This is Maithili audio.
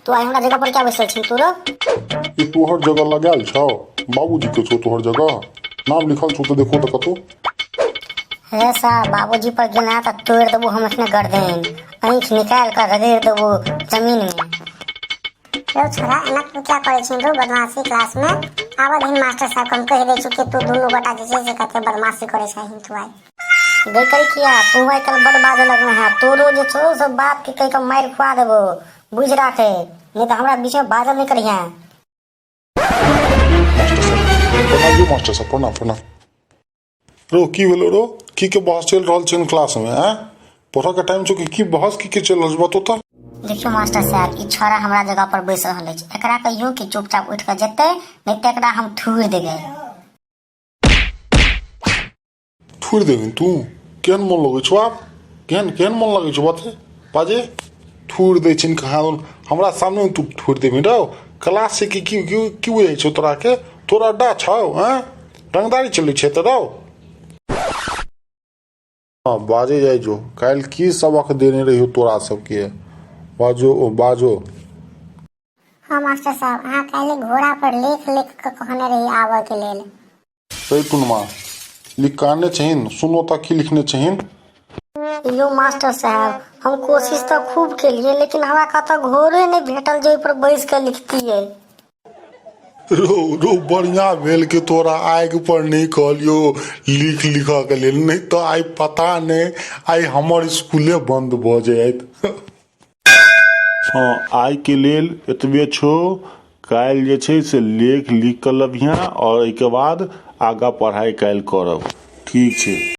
तू आइ हमरा जगह पर क्या बैसल छी तू रो? ई तोहर जगह लगायल छौ? बाबूजी के छौ तोहर जगह? नाम लिखल छौ तऽ देखो तऽ कतौ। हे सर, बाबूजी पर गेना तऽ तोड़ि देबो हम एखने गर्दन, आँखि निकालि कऽ रगड़ि देबो जमीन मे। यौ छोरा, एना तू क्या करै छी रो बदमाशी क्लास में? आबऽ दहीन मास्टर साहब के, हम कहि दै छी कि तू दुनू गोटा जे छै से कते बदमाशी करै छही तू आइ। गई करी किया तू आइ काल्हि बड़ बाजऽ लगल है। तोरो जे छौ से बाप के कहि कऽ मारि खुआ देबो, बुझि राखे, नहि तऽ हमरा बीच मे बाजल नहि करिहे। मास्टर साहब प्रणाम। यौ मास्टर साहब, प्रणाम प्रणाम। रो की भेलो रो? की के बहस चलि रहल छै क्लास में? आँय, पढ़ऽ के टाइम छौ कि की बहस की के चलि रहल छै, बतो तऽ। देखियौ मास्टर साहब, ई छौड़ा हमरा जगह पर बैस रहल अछि। एकरा कहियौ कि चुपचाप उठि कऽ जेतै, नहि तऽ एकरा हम थूरि देबै। थूरि देबही तू? केहन मोन लगै छौ आब? केहन केहन मोन लगै छौ बते बाजे? थूरि दै छिन कहाँ हमरा सामने तू थूरि देबही रौ? क्लास से की की की की बुझै छौ तोरा के? तोरा अड्डा छौ? आँय, रंगदारी चलै छै तऽ रौ? हँ, बाजे जाइ जो। काल्हि की सबक देने रहियौ तोरा सबके? बाजो ओ बाजो। हँ मास्टर साहब, अहाँ काल्हि घोड़ा पर लेख लिख कऽ कहने रही आबऽ के लेल। रे टुनमा, लिख कऽ आनने छहिन? सुनो तऽ, की लिखने छहिन? यौ मास्टर साहब, हम कोशिश तऽ खूब केलियै, लेकिन हमरा कतऽ घोड़े नहि भेटल जे ओहि पर बैस कऽ लिखतियै। रो रो, बढ़िया भेल कि तोरा आगि पर नहि कहलियौ लिख लिखऽ के लेल, नहि तऽ आइ पता नहि आइ हमर स्कूले बंद भऽ जायत। हँ, आइके लेल एतबे छौ। काल्हि जे छै से लेख लिख कऽ लबिहेँ आओर एहिके बाद आगाँ पढ़ाइ काल्हि करब। ठीक छै।